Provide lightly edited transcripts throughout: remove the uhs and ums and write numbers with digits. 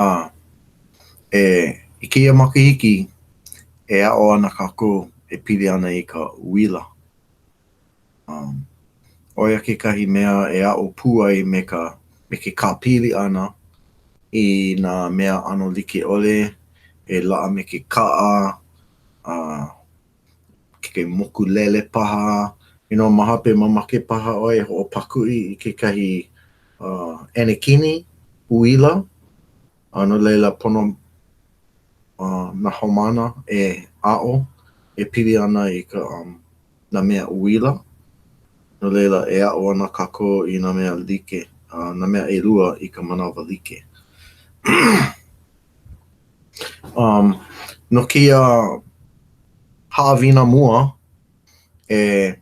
A e i kēia makahiki, e aʻo ana kākou e pili ana i ka uila. Um, ʻo ia kekahi mea e aʻo pū ai me ka me ke kāpili ʻana i nā mea ʻano like ʻole e laʻa me ke kaʻa, a ke mokulele paha. You know, ma hope mamake paha ʻoe e hoʻopakuʻi i kekahi uh ʻenekini uila. A no laila pono uh nā haumāna e aʻo e pili ana i ka um nā mea uila. No laila e aʻo ana kākou i nā mea like, uh nā mea ʻelua i ka manawa like. Um, no kēia haʻawina mua, e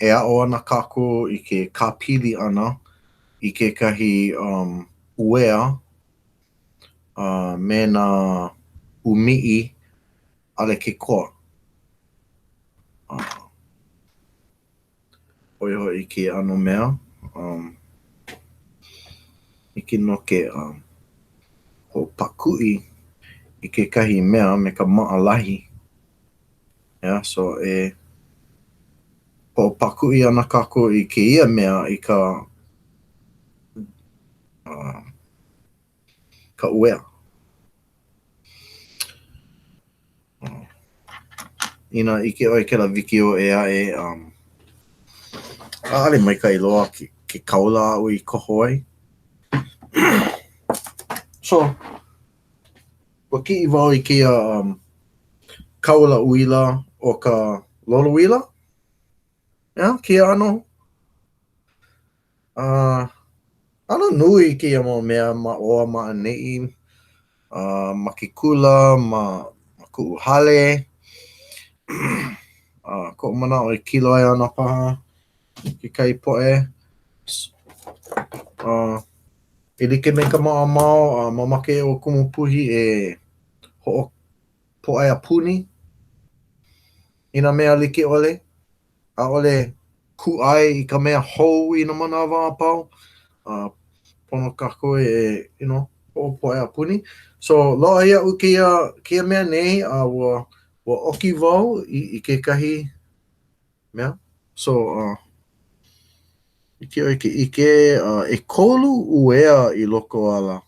e aʻo ana kākou i ke kāpili ʻana i kekahi um uea a me nā ʻūmiʻi ʻalekekoa. Uh, ʻo ia hoʻi kēia ʻano mea. Um, hiki nō ke um hoʻopakuʻi i kekahi mea me ka maʻalahi. Yeah, so e hoʻopakuʻi ana kākou i kēia mea i ka uh, ka uea. Inā ʻike ʻoe i kēlā wikiō ʻē aʻe, um, ʻaʻole maikaʻi loa ke ke kaula aʻu i koho ai. So, ua kiʻi wau i kēia um kaula uila o ka lolouila? Yeah, kēia ʻano. Uh, ʻano nui kēia mau mea ma ʻō a ma ʻaneʻi, uh, ma ke kula, ma ma kuʻu hale. Uh, koʻu manaʻo e kiloi ana paha kekahi poʻe. Uh, e like me ka maʻamau, uh, mamake ʻo Kumu Puhi e hoʻopōʻaiapuni i nā mea like ʻole. ʻAʻole kūʻai i ka mea hou i nā manawa a pau. Uh, pono kākou e, you know, hoʻopōʻaiapuni. So, loaʻa iaʻu kēia kēia mea nei a ua ua ʻoki wau i i kekahi mea. So, uh, hiki ʻoe ke ʻike, uh, ʻekolu uea i loko ala.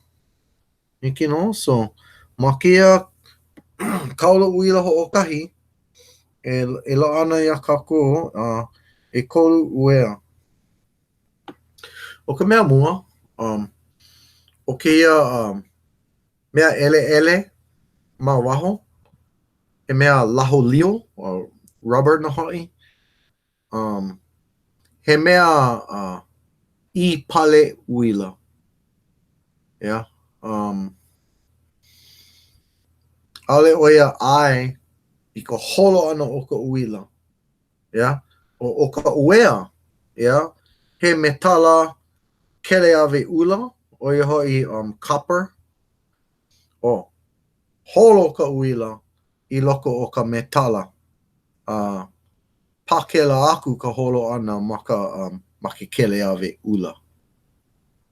Hiki nō. So, ma kēia kaula uila hoʻokahi, e e loaʻa ana iā kākou uh ʻekolu uea. ʻO ka mea mua, um, ʻo kēia um mea ʻeleʻele ma waho, he mea laholio, rubber nō hoʻi. Um, he mea uh ʻīpale uila. Yeah. Um, ʻaʻole ʻo ia ʻae i ka holo ʻana o ka uila. Yeah. ʻO, ʻo ka uea, yeah, he metala keleawe ʻula, ʻo ia hoʻi um, copper. ʻO, holo ka uila i loko o ka metala. A pākela aku ka holo ʻana ma ka um, ma ke keleawe ʻula.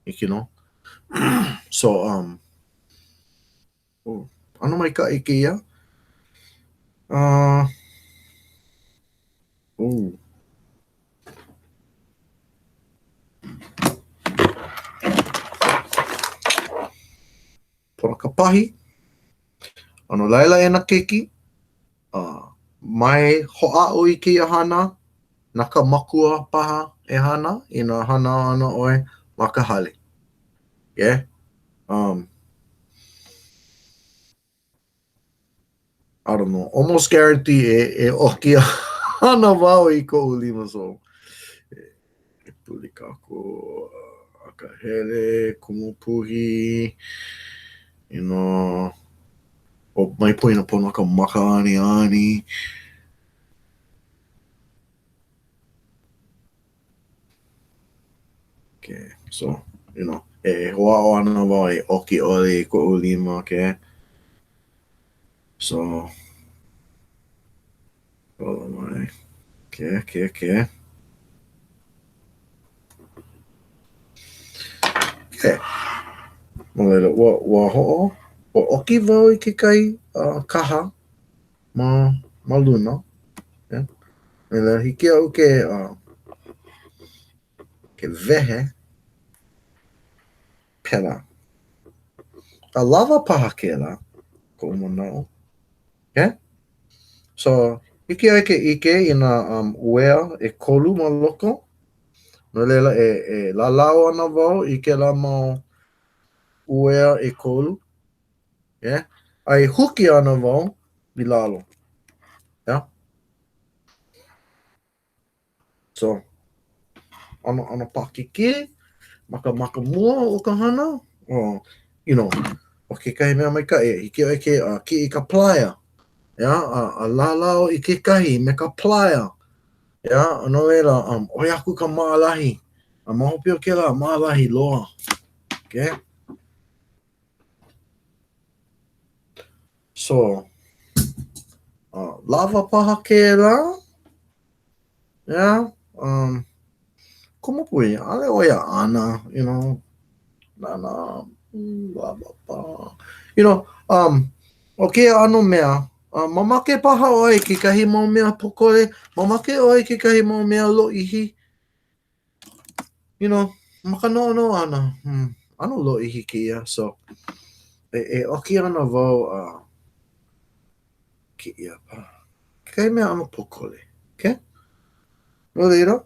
Hiki nō. So, um, oh, ʻano maikaʻi kēia. Uh, oh. Pono ka pahi. A no laila e nā keiki, uh, mai hoʻāʻo i kēia hana, na ka makua paha e hana inā hana ana ʻoe ma ka hale. Yeah? Um, I don't know, almost guarantee e, e ʻoki ana wau i koʻu lima, so e puli kākou akahele, kumu puhi, you know, oh, mai poina pono ka maka aniani. Okay, so, you know, e hoʻāʻo ana wau e ʻoki ʻole i koʻu lima, okay? So, holo mai. Okay, okay, okay. Okay. No laila, ua, ua hoʻo? Ua ʻoki wau i kekahi kaha ma ma luna, yeah. No laila, hiki iaʻu ke ke wehe pēlā. A lawa paha kēlā koʻu manaʻo, okay? So, hiki ʻoe ke ʻike i nā um uea ʻekolu ma loko. No laila, e e lālau ana wau i kēlā mau uea ʻekolu, yeah, a e huki ana wau i lalo, yeah. So, ʻano ʻano paʻakikī ma ka ma ka mua o ka hana, oh, you know, ʻo kekahi mea maikaʻi, hiki ʻoe ke uh kiʻi i ka playa, yeah, a a lālau i kekahi me ka playa, yeah, a no laila, um, ʻoi aku ka maʻalahi. A ma hope o kēlā, maʻalahi loa, okay? So, uh, lawa paha kēlā? Yeah, um, komo pū ia, ʻaʻole ʻo ia ana, you know, nānā, lawa paha. You know, um, ʻo kēia ʻano mea, uh, mamake paha ʻoe i kekahi mau mea pōkole, mamake ʻoe i kekahi mau mea lōʻihi? You know, ma ka noʻonoʻo ʻana, hmm, ʻano lōʻihi kēia, so e e ʻoki ana wau a uh, kēia paha. Kekahi mea ʻano pōkole, okay? No laila,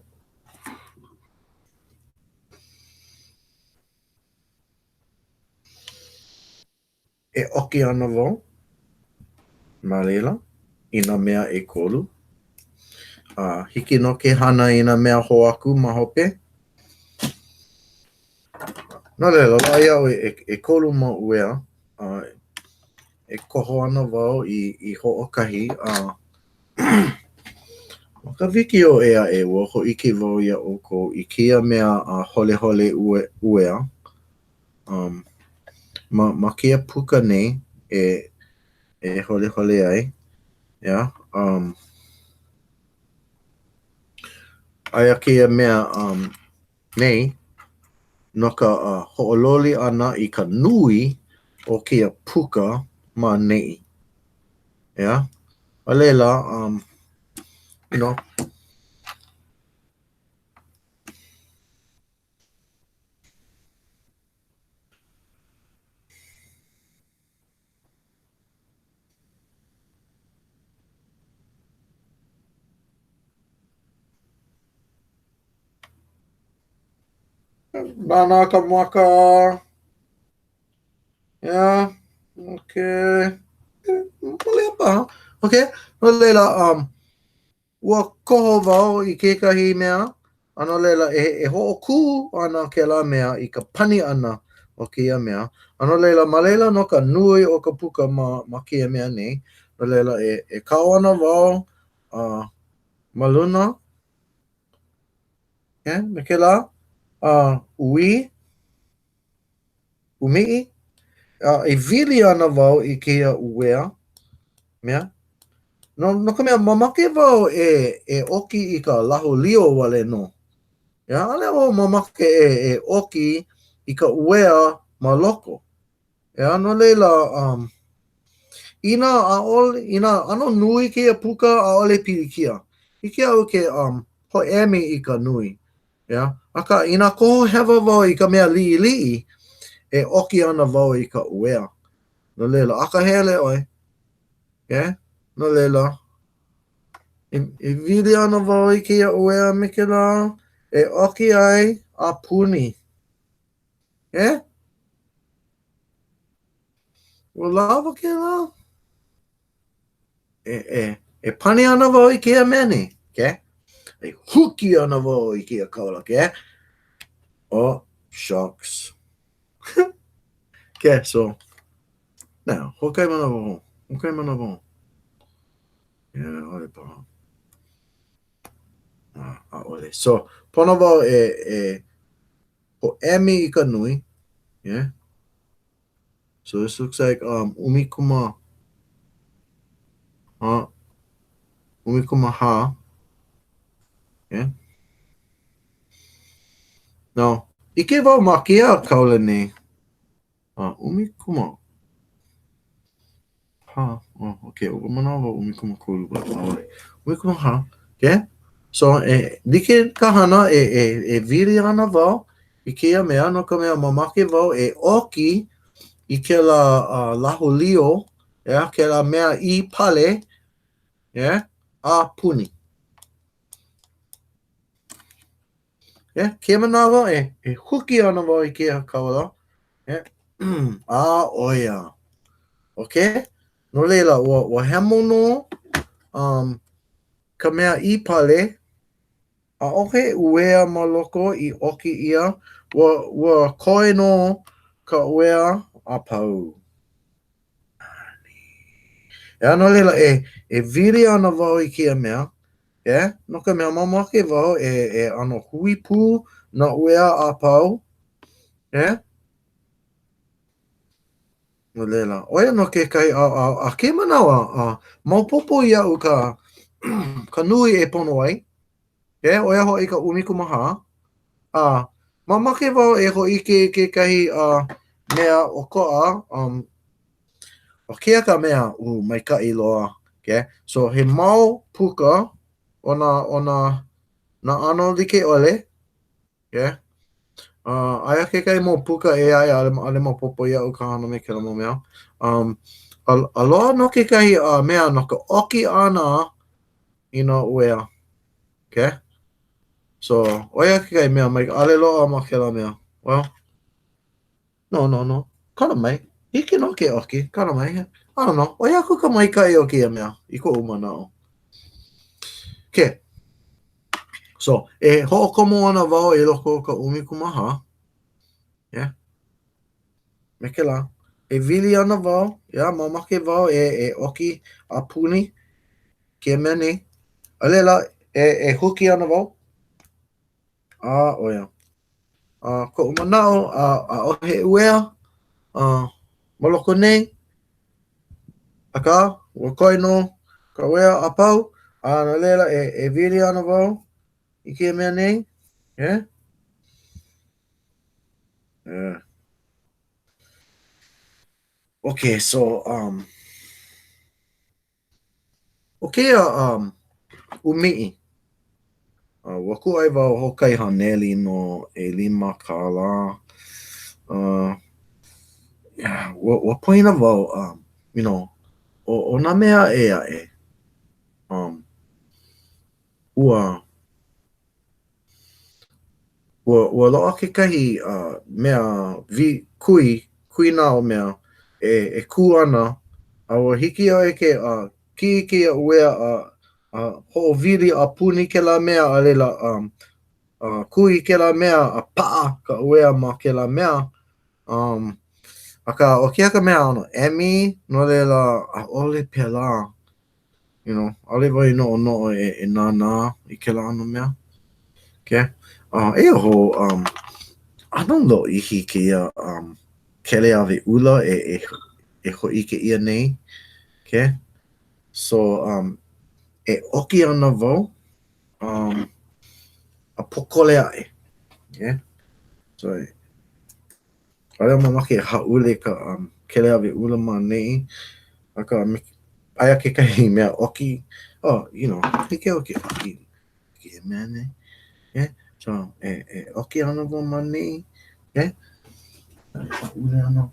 E ʻoki ana wau ma laila i nā mea ʻekolu. A hiki nō ke hana i nā mea hou aku ma hope. No laila, loaʻa iaʻu ʻekolu mau uea. A e koho ana wau i i hoʻokahi a ma ka wikiō ʻē aʻe, ua hōʻike wau iā ʻoukou i kēia mea a holehole uea. Um, ma ma kēia puka nei e e holehole ai, yeah, um, aia kēia mea um nei no ka uh, hoʻololi ʻana i ka nui o kēia puka ma ʻaneʻi. Yeah? A laila, um, you know, Nānā ka maka. Yeah, okay. Malia paha. Okay, no laila, um, Ua koho wau i kekahi mea, a no laila, e e hoʻokū ana kēlā mea i ka pani ʻana o kēia mea, a no laila, ma laila nō ka nui o ka puka ma ma kēia mea nei, no laila, e e kau ana wau a ma luna, okay, me kēlā, a ʻuī, ʻūmiʻi, a e wili ana wau i kēia uea mea. No, no ka mea, mamake wau e, e ʻoki i ka laholio wale nō. Yeah, ʻaʻole wau mamake e, e ʻoki i ka uea ma loko. Yeah, no laila, um, inā ʻaʻole, inā ʻano nui kēia puka, ʻaʻole pilikia. Hiki iaʻu ke um, hoʻēmi i ka nui. Yeah. Akā, inā koho hewa wau i ka mea liʻiliʻi, e ʻoki ana wau i ka uea. No laila, akahele ʻoe. Okay? No laila, e, e wili ana wau i kēia uea me kēlā, e ʻoki ai a puni. Okay? Ua lawa kēlā? E, e, e pani ana wau i kēia mea nei, okay? E huki ana wau i kēia kaula, okay? Oh, shucks. okay, so, now, hoʻokahi manawa hou, hoʻokahi manawa hou. Yeah, ʻaʻole paha. Ah, ʻaʻole. So, pono wau e, e hoʻēmi i ka nui, yeah? So this looks like um, ʻumikūmā, uh, 14. Yeah. Now, ʻike wau ma kēia kaula nei, uh, 13. hā. Oh, okay, ua manaʻo wau 13, but ʻaʻole. 14, okay? So, e like ka hana e, e, e wili ana wau i kēia mea no ka mea mamake wau e ʻoki i kēlā uh, lauholio, yeah, kēlā mea i pale, yeah, a puni. Yeah, kēia manawa e, e huki ana wau i kēia kaula. Yeah. A ʻo ia. Okay? No laila, ua, ua hemo nō um, ka mea i pale, ʻaʻohe uea ma loko i ʻoki ʻia, ua, ua koe nō ka uea a pau. Yeah, no laila, e, e wili ana wau i kēia mea, yeah, no ka mea, mamake wau e, e ʻano hui pū nā uea a pau, yeah. No laila, ʻo ia nō kekahi ʻaoʻao, a kēia manawa, a maopopo iaʻu ka, ka nui e pono ai, yeah, ʻo ia hoʻi ka 14, a mamake wau e hōʻike i kekahi uh, mea ʻokoʻa, um, ʻo kēia ka mea, uh, maikaʻi loa, okay? So, he mau puka o nā, o nā, nā ʻano like ʻole, Yeah. Uh, aia kekahi mau puka ʻē aʻe, ʻaʻole, ʻaʻole maopopo iaʻu ka hana me kēlā mau mea. Um, a, a loaʻa nō kekahi uh, mea no ka ʻoki ʻana i nā uea. Okay? So, ʻo ia kekahi mea mai, ʻaʻole loaʻa ma kēlā mea. Well, no, no, no. Kala mai. Hiki nō ke ʻoki. Kala mai. I don't know. ʻOi aku ka maikaʻi o kēia mea, i koʻu manaʻo. Okay. So, e hoʻokomo ana wau i loko o ka 14. Yeah. Me kēlā. E wili ana wau, yeah, mamake wau e, e ʻoki a puni kēia mea nei. A laila, e, e huki ana wau. A, ʻo ia. A, koʻu manaʻo, a, ʻaʻohe uea a, ma loko nei. Akā, ua koe nō ka uea a pau, a no laila e, e wili ana wau i kēia mea nei. Yeah? Yeah. Okay, so, um, ʻO kēia um, ʻūmiʻi, uh, ua kūʻai wau hoʻokahi haneli no ʻelima kālā. Uh, yeah, ua, ua poina wau, um, you know, ʻo, ʻo nā mea ʻē aʻe, um, ua, Ua, ua loaʻa kekahi uh, mea wi, kui, kui nā mea e, e kū ana, a ua hiki iā ʻoe ke uh, kiʻi i kēia uea a, a hoʻowili a puni kēlā mea, a laila um, uh, kui i kēlā mea a paʻa ka uea ma kēlā mea. Um, akā, ʻo kēia ka mea ʻano emi, no laila, ʻaʻole pēlā. You know, ʻaʻole wau i noʻonoʻo e, e nānā i kēlā ʻano mea. Okay? Uh, eia hou, um, ʻano lōʻihi kēia um, keleawe ʻula e, e, e hōʻike ʻia nei. Okay? So, um, e ʻoki ana wau um, a pōkole aʻe. Okay? So, ʻAʻole au mamake e hāʻule ka um, keleawe ʻula ma ʻaneʻi, akā aia kekahi mea ʻoki, oh, you know, hiki iaʻu ke ʻoki kēia mea nei, yeah? So, e, e ʻoki ana wau ma ʻaneʻi, yeah? E hāʻule ana.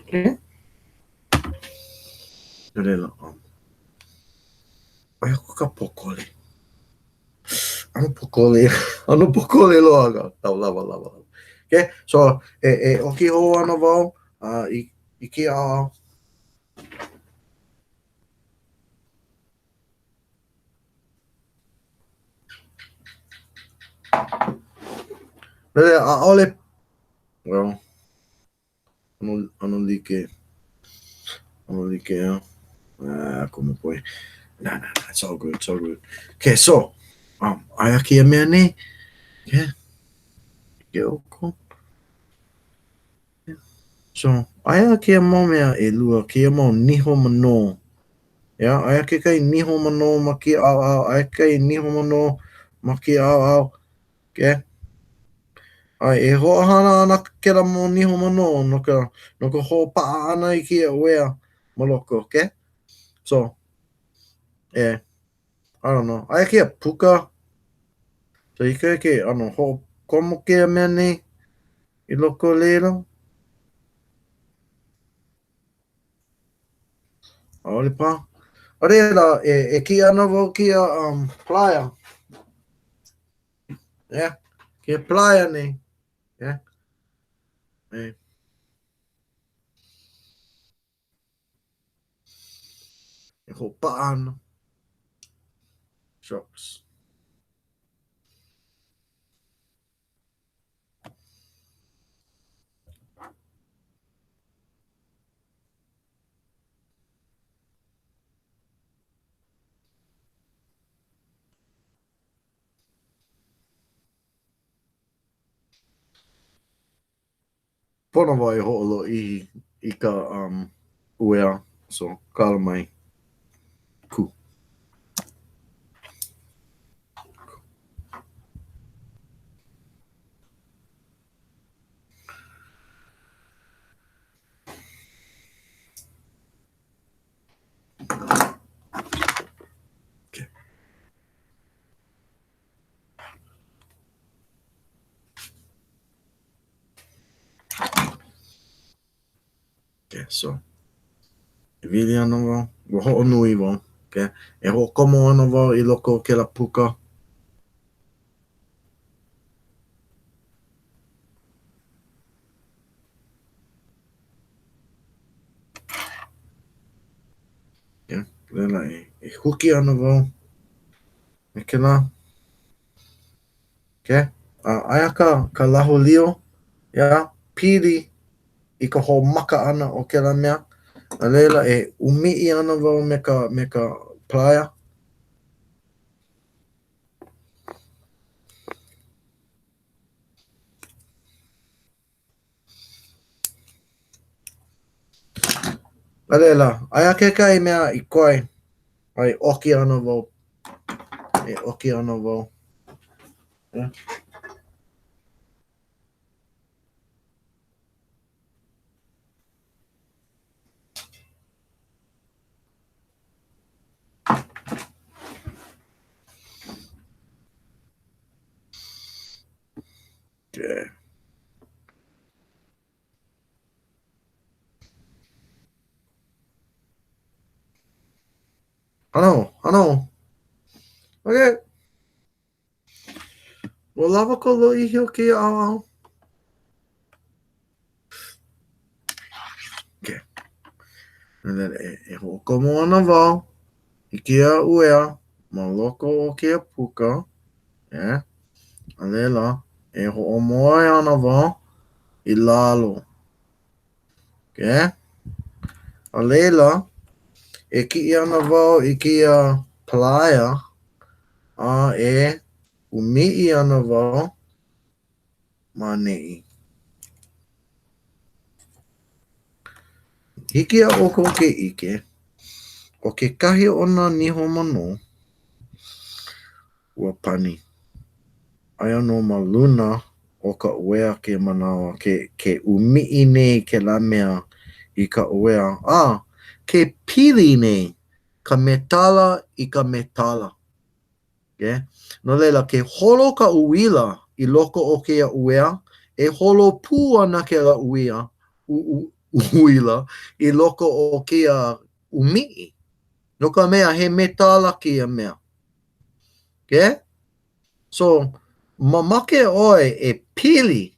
Okay. No laila, um, ʻoi aku ka pōkole. ʻAno pōkole, ʻano pōkole loa ka lawa, lawa, lawa. Okay, so e, e ʻoki hou ana wau uh, i, i kēia ʻaoʻao. No laila, ʻaʻole, well, ʻano, ʻano like. ʻAno like, yeah. Ah, komo koe. Nah, nah, nah, it's all good, it's all good. Okay, so, um, aia kēia mea nei. Okay. ʻIke ʻoukou. So, aia kēia mau mea ʻelua, kēia mau niho manō. Yeah, aia kekahi niho manō ma kēia ʻaoʻao, aia kekahi niho manō ma kēia ʻaoʻao. Okay? ʻAe, e hoʻohana ana kēlā mau niho manō no ka no ka hoʻopaʻa ʻana i kēia uea ma loko, okay? So, e, I don't know. Aia kēia puka. So, hiki ke ʻano hoʻokomo kēia mea nei i loko o laila. ʻAʻole paha. A laila, e, e kiʻi ana wau kēia um, plier. Yeah, kēia plier nei. Yeah. E. E hoʻopaʻa ana. Shucks. Pono wau e hoʻolōʻihi i ka um, uea, so kala mai. Kū. Okay. Okay, so, e wili ana wau, ua hoʻonui wau, okay? E hoʻokomo ana wau i loko o kēlā puka. Okay, laila e, e huki ana wau me kēlā. Okay? A aia ka, ka laholio, yeah, pili i ka hoʻomaka ʻana o kēlā mea. A laila e ʻūmiʻi ana wau me ka, me ka plier. A laila, aia kekahi mea i koe, a e ʻoki ana wau. E ʻoki ana wau. Yeah. Okay. Hano, hano. Okay. Ua lawa ka lōʻihi o kēia ʻaoʻao? Okay. And then e, e hoʻokomo ana wau i kēia uea ma loko o kēia puka. Yeah. A laila, e hoʻomoe ana wau i lalo. Okay. A laila, e kiʻi ana wau i kēia plier a e ʻūmiʻi ana wau ma ʻaneʻi. Hiki iā ʻoukou ke ʻike, ʻo kekahi o nā niho manō, ua pani. Aia nō ma luna o ka uea kēia manawa, ke ke ʻūmiʻi nei kēlā mea i ka uea, a ke pili nei ka metala i ka metala. Okay? No laila, ke holo ka uila i loko o kēia uea, e holo pū ana kēlā uia, u, u, uila i loko o kēia ʻūmiʻi. No ka mea, he metala kēia mea. Okay? So, mamake ʻoe e pili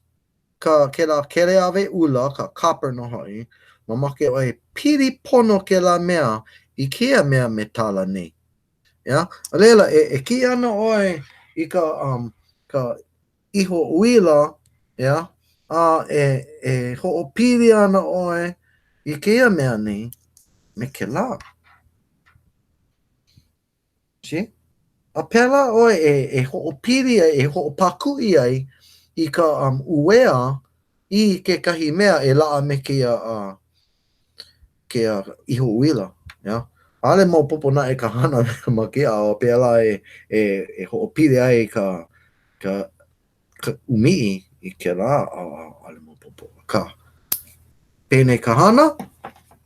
ka kēlā keleawe ʻula, ka copper nō hoʻi, mamake ʻoe e pili pono kēlā mea i kēia mea metala nei. Yeah? A laila, e, e kiʻi ana ʻoe i ka, um, ka iho uila, yeah? a e, e hoʻopili ana ʻoe i kēia mea nei me kēlā. See? A pēlā ʻoe e, e hoʻopili ai, e hoʻopākuʻi ai i ka um, uea i kekahi mea e laʻa me kēia, uh, kēia iho uila. Yeah? ʻAʻole maopopo naʻe ka hana ma kēia ʻaoʻao, pēlā e, e, e hoʻopili ai ka, ka. ka ʻūmiʻi i kēlā ʻaoʻao, ʻaʻole maopopo. Akā, penei ka hana,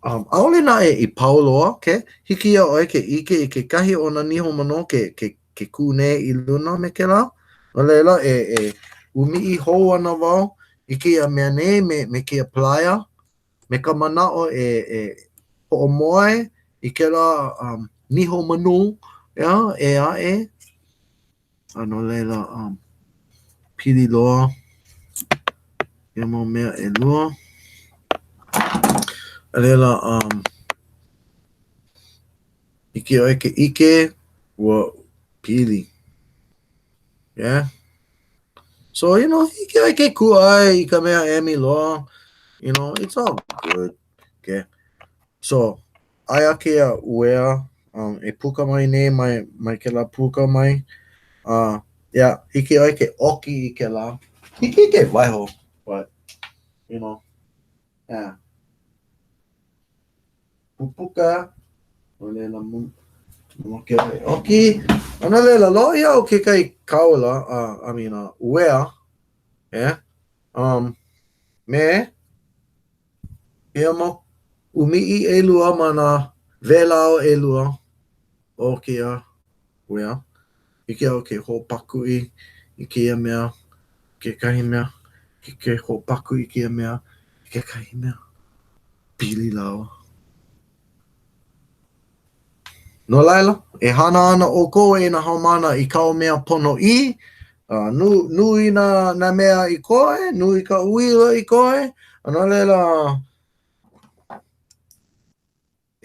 um, ʻaʻole naʻe i pau loa, okay? Hiki iā ʻoe ke ʻike i kekahi o nā niho manō ke, ke, ke kū nei i luna me kēlā. No laila, e, e ʻūmiʻi hou ana wau i kēia mea nei me, me kēia palaia me ka manaʻo e, e hoʻomoe i kēlā um, niho manō, ʻeā, ʻē aʻe. A no laila, um, pili loa ia mau mea ʻelua. A laila, um, hiki iā ʻoe ke ʻike, ua pili. Yeah. So, you know, hiki iā ʻoe ke kūʻai i ka mea emi loa. You know, it's all good. Okay. So, aia kēia uea um, e puka mai nei mai, mai kēlā puka mai. Uh, yeah, hiki iā ʻoe ke ʻoki i kēlā. Hiki ke waiho, but, you know, yeah. Pupuka, no laila, mamake ʻoe e ʻoki. A no laila, loaʻa iaʻu kekahi kaula, uh, I mean, uh, uea, yeah, um, me kēia mau ʻūmiʻi ʻelua ma nā wēlau ʻelua o kēia uea. Hiki iaʻu ke hoʻopakuʻi i kēia mea, kekahi mea, hiki ke hoʻopakuʻi i kēia mea, kekahi mea. Pili lāua. No laila, e hana ana ʻoukou e nā haumāna i kāu mea ponoʻī, a nu, nui nā, nā mea i koe, nui ka uila i koe, a no laila,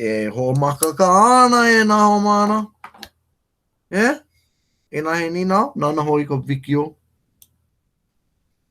e hoʻomaka ka hana e nā haumāna. E? Inā he nīnau, nānā hou i ka wikiō.